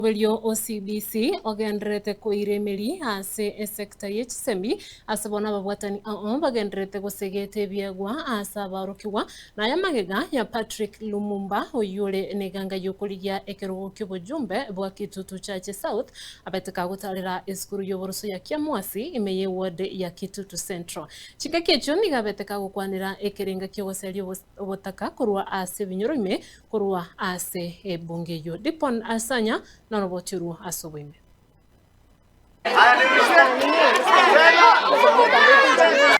Omoberio o CBC ogendererete koira emeri ase esecta ye chisemi ase bono ababwatani ao bagendererete gosegeta ebiegwa ase abaorokigwa na aya magega ya Patrick Lumumba oyio ore neganga yokorigia ekerogo kiobojumbe bwa Kitutu Chache South abete kagotarera esukuru yoboroso ya Kiamwasi ime ye ward ya Kitutu Central. Chingaki echio nigo abete kagokwanera ekerenga kiogoseria obotaka korwa ase ebinyoro ime Korwa ase ebunge eyio Dipon Asanya noroboti orwo ase oboime.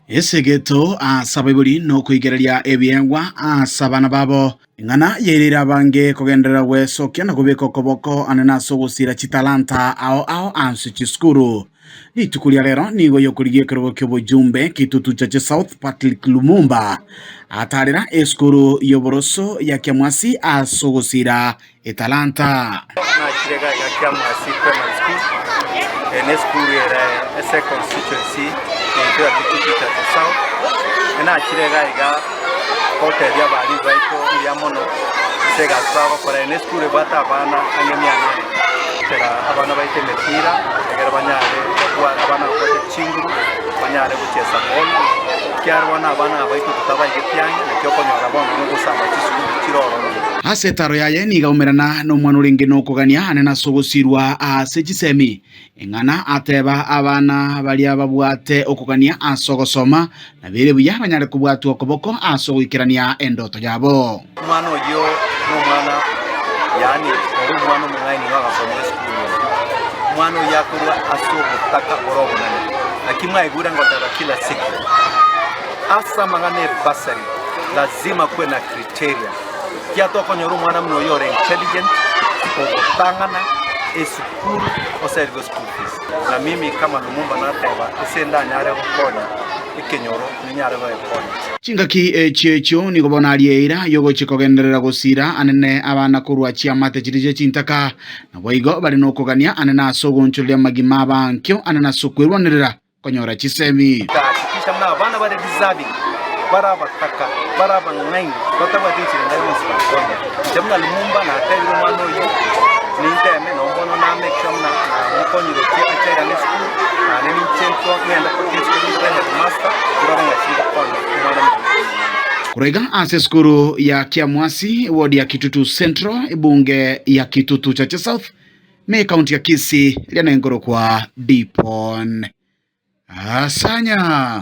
Esegeto ase abaibori nokoigereria ebiegwa ase abana babo. Eng'ana yairire abange kogenderera gwesokia na kobeka okoboko ane nase ogosiira chitalanta ao ao ase chisukuru. Rituko ria rero nigo yokorigia ekerogo ki'obojumbe Kitutu Chache South Patrick Lumumba atarera esukuru y'oboroso ya Kiamwasi ase ogosiira etalanta. Nachire iga iga Kiamwasi Primary School, eye ne esukuru ere ase econstituency yaito ya Kitutu Chache South. Nachire iga iga gotebia abalimu baito mbuya mono ase egasi bagokora. Eye ne esukuru ebwate abana ang'e mia nane. Goetera abana baito emepira, ekero banyare kobua abana babwate chinguru, banyare gochiesa ball, ekiagera bono abana aba baito totabaigeti ang'e, naki okonyora bono nogosamba chisukuru chire ororo. Ase etaro yaye nigo aumerana nomwana orenge nokogania anene ase ogosirwa ase chisemi. Eng'ana ateba abana baria babwate okogania ase ogosoma, nabere buya banyare kobwatwa okoboko ase ogoikerania endoto yabo. Omwana oyio nomwana, yaani ore omwana omong'aini nigo agasomera esukuru eye. Omwana oyio akorwa ase obotaka bore obonene. Naki mwaigure ngoteba kila siku, ase amang'ana ebasari lazima kwe na criteria. Ekiagera tokonyora omwana buna oyio ore intelligent, ogotang'ana esukuru oserigwe school fees. Na mimi kama Lumumba nateba ase ndanyare gokonya ekenyoro ninyare goekonya. Chingaki echio echio nigo bono aria eira y'ogochia kogenderera gosiira anene abana korwa chiamate chiria chie chintaka, naboigo bare nokogania anene ase ogoonchoreria amagima abankio anene ase okwerwanerera konyora chisemi. Hakikisha buna abana bare deserving, bare abataka, bare abang'aini, batabwati enchera ende yonsi bakonya. Inche buna Lumumba natebire omwana oyio, ninteme nonye bono na make sure buna namokonyire ochia achairane esukuru, naende ninche ntwa ng'ende mpaka esukuru ndore headmaster, ndore ng'aki ngokonya omwana omonene oyo omong'aini. Korwa iga ase esukuru ya Kiamwasi, eward ya Kitutu Central, ebunge ya Kitutu Chache South, na ekaunti ya Kisii eria nengorokwa Dipon Asanya.